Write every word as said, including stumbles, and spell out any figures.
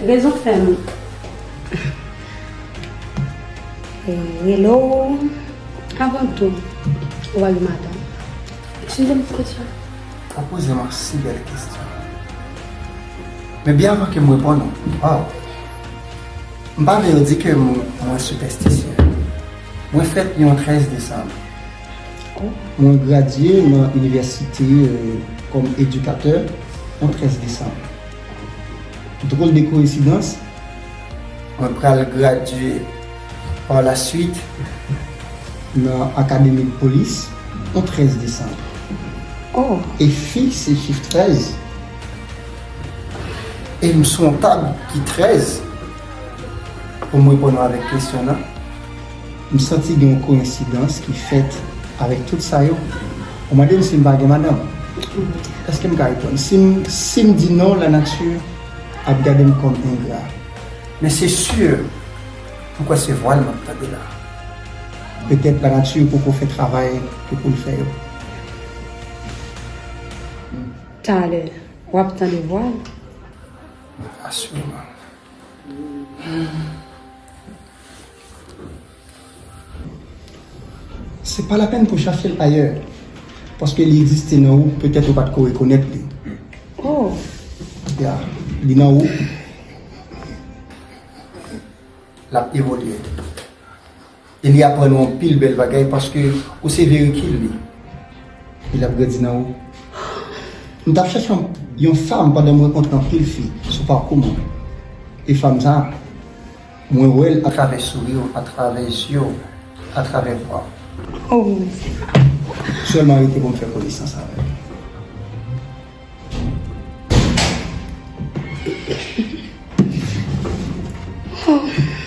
Rezon k fè m rele w, avan tou, ou pa gen madanm. Eskize m pou kesyon. Ou poze m yon si bèl kesyon. Men byen avan ke m reponn ou, waw! M pa vle yo di ke m, mwen sipèstisye. Mwen fèt yon trèz desanm. Mwen gradye nan inivèsite, euh, kòm edikatè yon trèz desanm. Drôle de coïncidence, mwen pral gradye pa la suite nan akademi de polis yon trèz desanm. Oh. E fi se chif trèz. E m sou yon tab ki trèz pou m reponn ou avèk kesyon nan. M santi gen yon koyensidans ki fèt avèk tout sa yo. Ou mande m si m pa gen madanm. Èske m ka reponn? Si m, si m di non, lanati ap gade m kòm engra. Men se si, m kwè se vwa l m ap tande la. Petèt lanati poko fè travay ke pou l fè yo. Talè, w ap tande vwa l. Asireman. Se pa lapenn pou chache l ayè, paske li egziste nan ou, petèt ou pa t ko rekonèt li. Oh. Ya, li nan ou. L ap evolye. E li aprann ou anpil bèl bagay paske ou se verikil li. E l ap grandi nan ou. M t ap chèche yon, yon fanm pandan m rankontre anpil fi sou pakou mwen. E fanm sa, mwen wè l atravè souri w, atravè zye w, atravè vwa w. Oh, Bondye. Sèlman rete pou m fè konesans avè l. Oh.